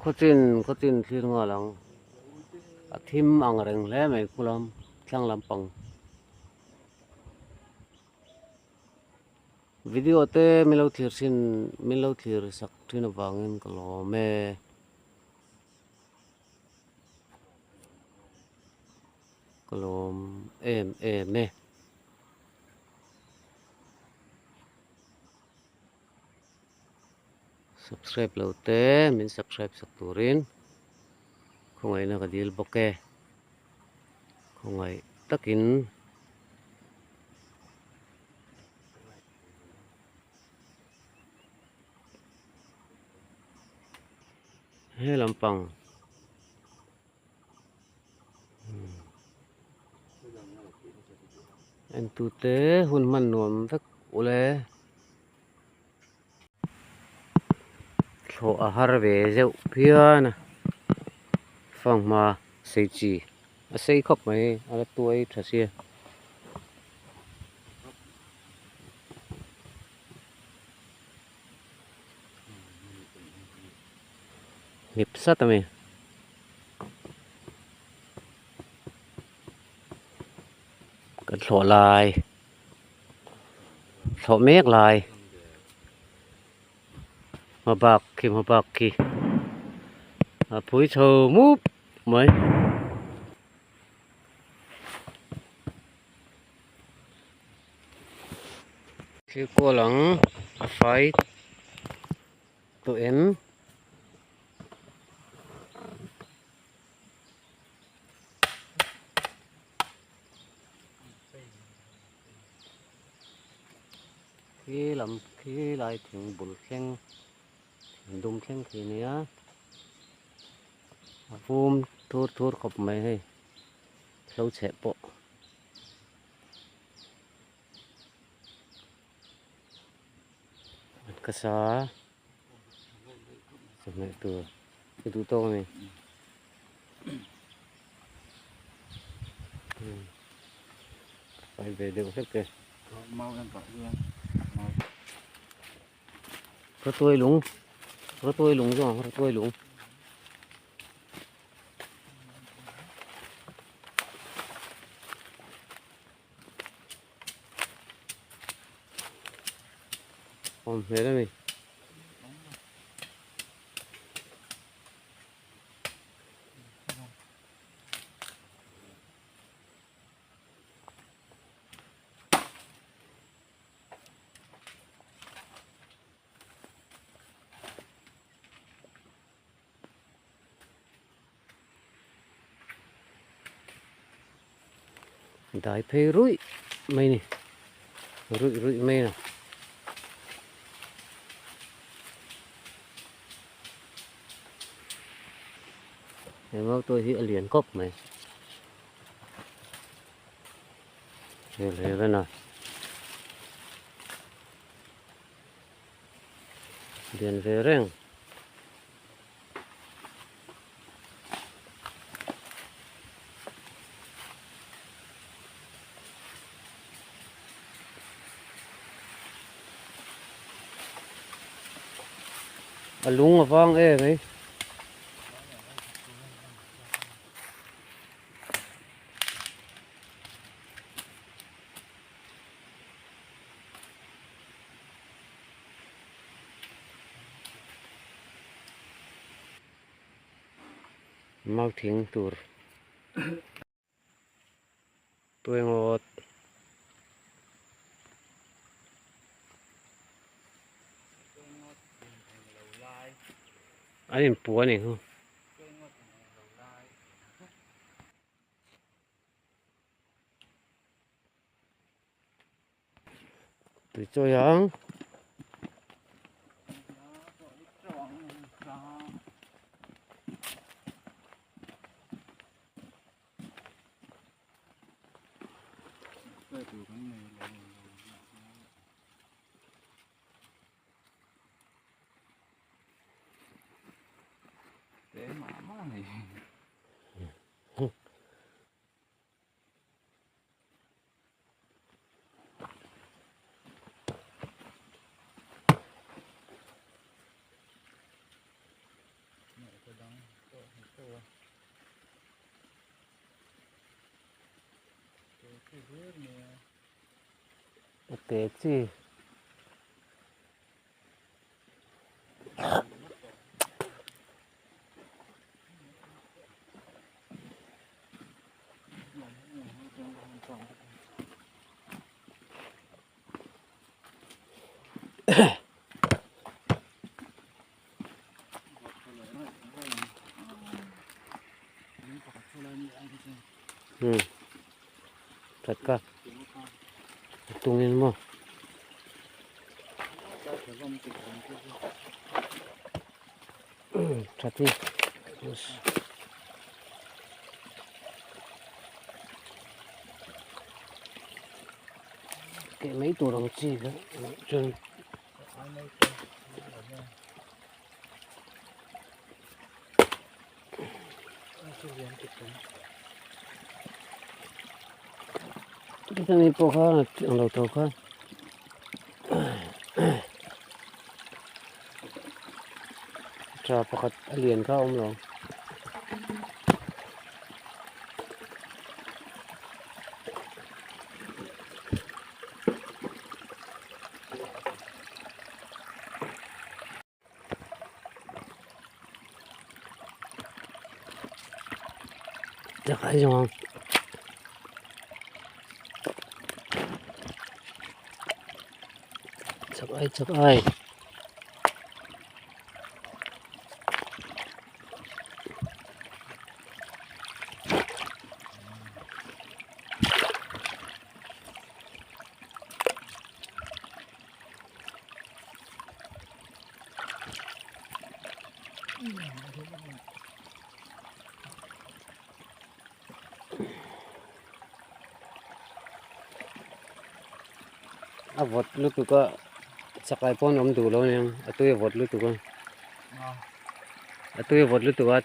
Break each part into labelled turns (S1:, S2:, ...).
S1: Khawchin khawchin thlir nghal ang a thim ang reng hle mai khulam thlang lampang. Video te min lo thlir thin min lo thlir sak thin avangin ka lawm e. Ka lawm em em e. Subscribe lo te min subscribe sak turin khawngaihna ka dil bawk e. Khawngaih takin. He lampang Entute hun hman nuam vek ule. Thlawh a har ve zeuh phian a fanghma sei chi a sei khawp mai a la tuai tha sia. Ngip sat a mi. Kan thlawh lai thlawh mek lai hma bak khi hma bak khi a phui chho mup mai. Thil kual ang a fai tawh em. Khi lam khi lai thing bul thleng thing dum thleng khi nia a vum thur thur khawp mai hei hlo chheh pawh. Ka sa chawhmeh tur i duh tawk a ni fai ve deuh hlek e rawtuai lung rawtuai lung zawng rawtuai lung. Awm hmel a ni. Dai phei ruih mai ni ruih ruih mai a he motor hi a lian khawp mai hel hel a na lian ve reng. A lung a vang em mai. Mau thing tur tuaingawt an inpu a ni hu. Tui chawi ang. A te chi. Hmm. That ka. Tungin mo. That hi. Yes. Keh mai tur ang chi kha chuan Khami pawh kha ang lo tho kha tha pakhat a lian kha a awm lo. Chak ai zawng ang. Chak ai chak ai. A vawt lutuk a chakai pawh an awm duh lo aniang a tui a vawt lutuk a a tui a vawt lutuk a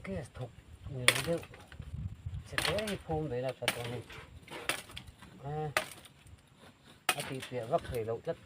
S1: gas thawk ni lo deuh che te hi phum ve la tha tawh a ni a tih piah vak thei loh tlat.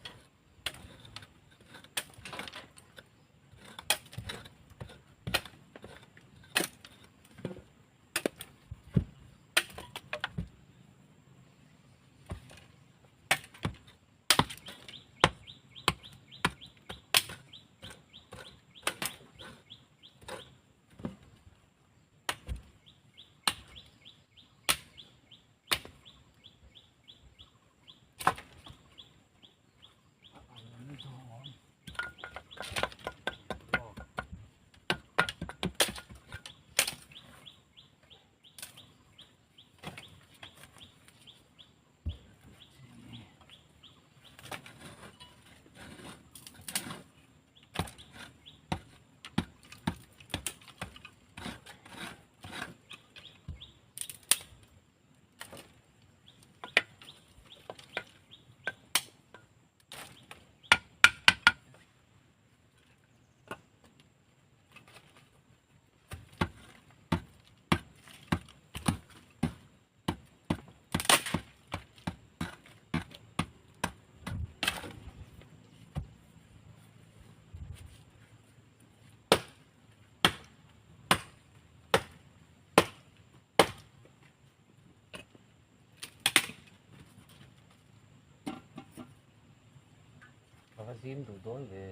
S1: Ka va zim duh dawn ve.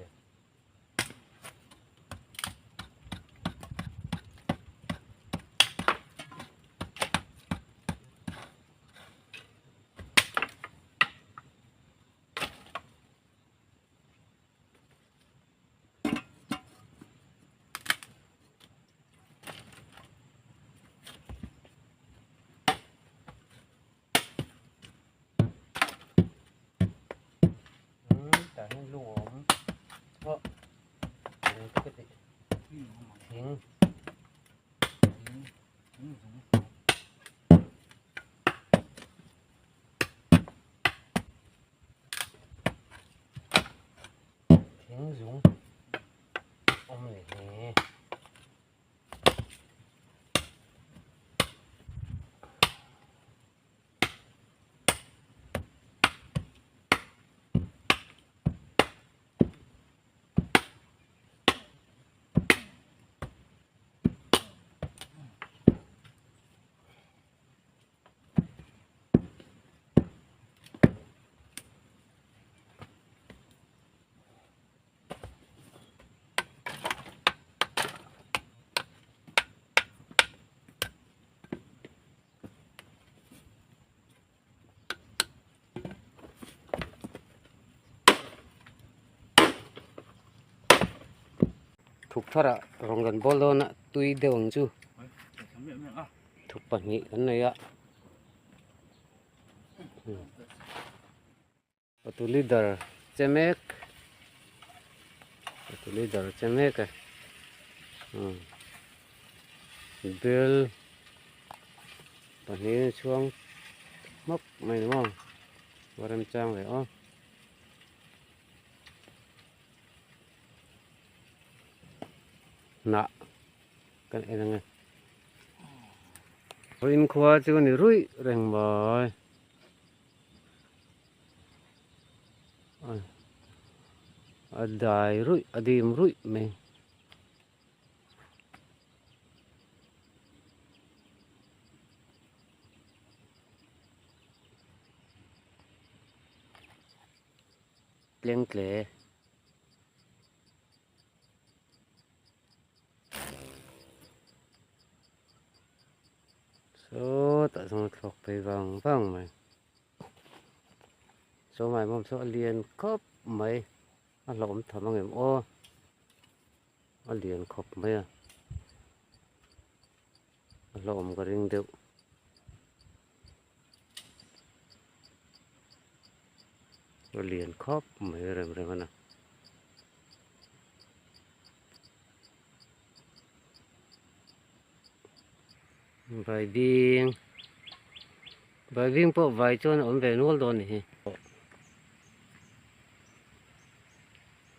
S1: Tah hian lung a awm aw thing te ka tih thing. Thing zung awm ni hi. Thuk tharah rawng kan bawl dawn a tui deuh ang chu thuk pahnih kan nei a Patu leader che mek patu leader che mek e bel pahnih a chhuang hmawk mai ni maw a remchang ve aw. Hnah kan en ang e vawiin khua chu a ni ruih reng mai a dai ruih a dim ruih mai. Tlengtle sawtah chuan a thlawk phei vang vang mai sawmai mawm saw a lian khawp mai a hlauhawm tham ang em aw a lian khawp mai a a hlauhawm ka ring deuh. A lian khawp mai rem rem a na. Vaibing vaibing pawh vai chuan a awm ve nual dawn a ni hi.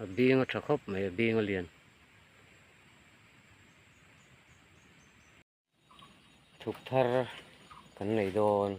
S1: A bing a tha khawp mai a bing a lian. Thuk thar kan nei dawn.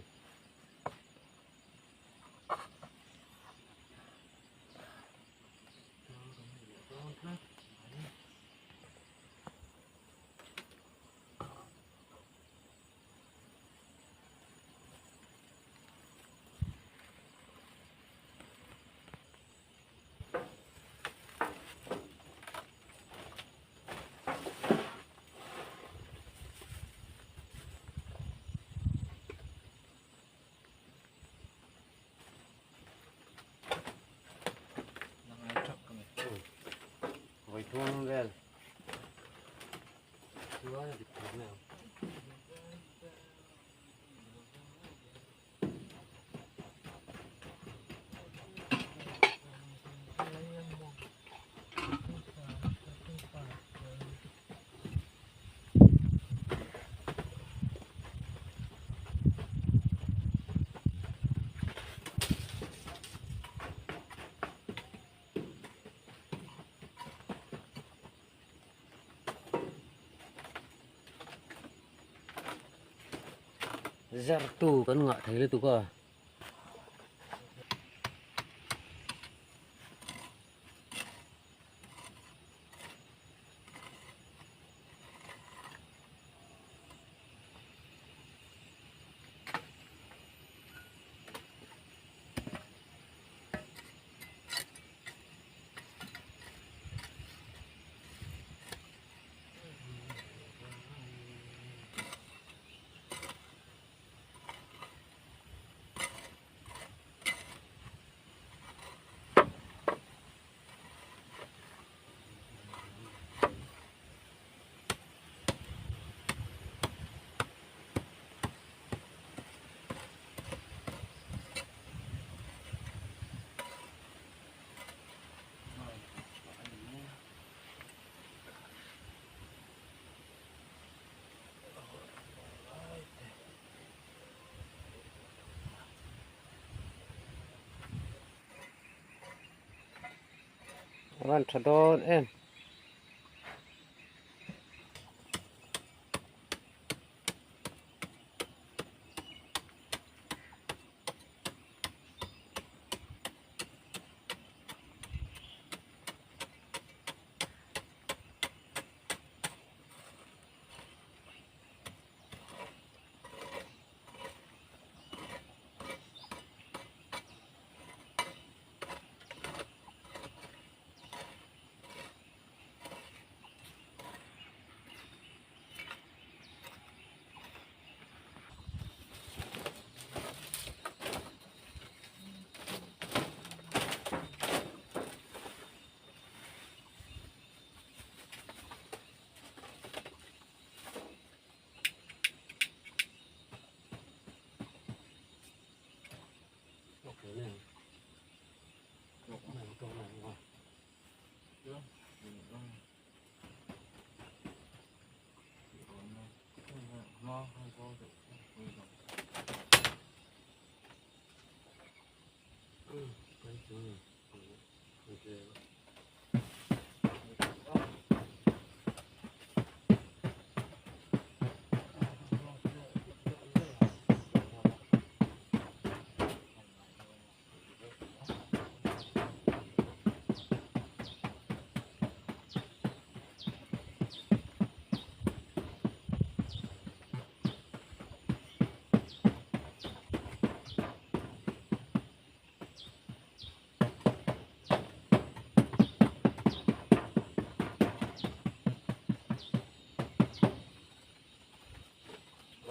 S1: Vaithum vel chuan a dik thei mai ang. Zartu kan ngah thei lutuk a. A van tha dawn em.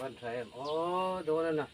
S1: Van tha em aw dawn a na.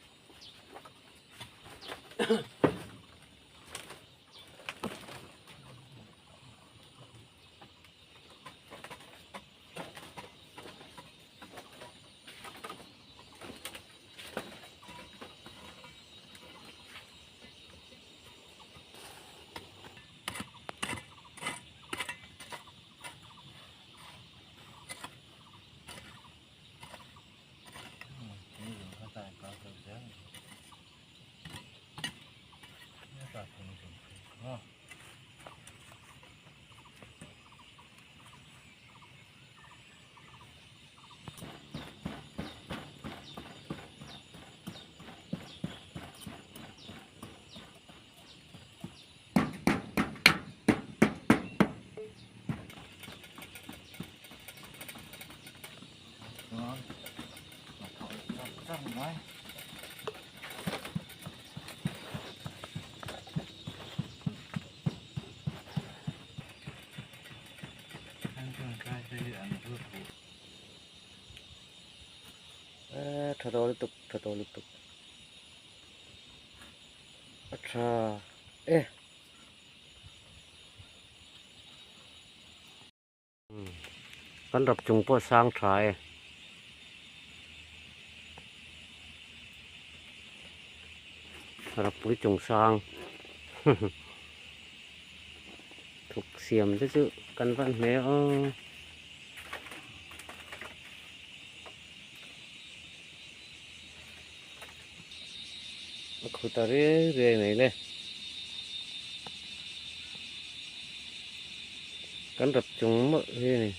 S1: Tha tawh lutuk tha tawh lutuk a tha e. Kan rap chung pawh sang tha e. Rappui chung sang thuk siam te chu kan van hme aw. A khu ta riai riai mai le. Kan rap chung mawlh hi a ni.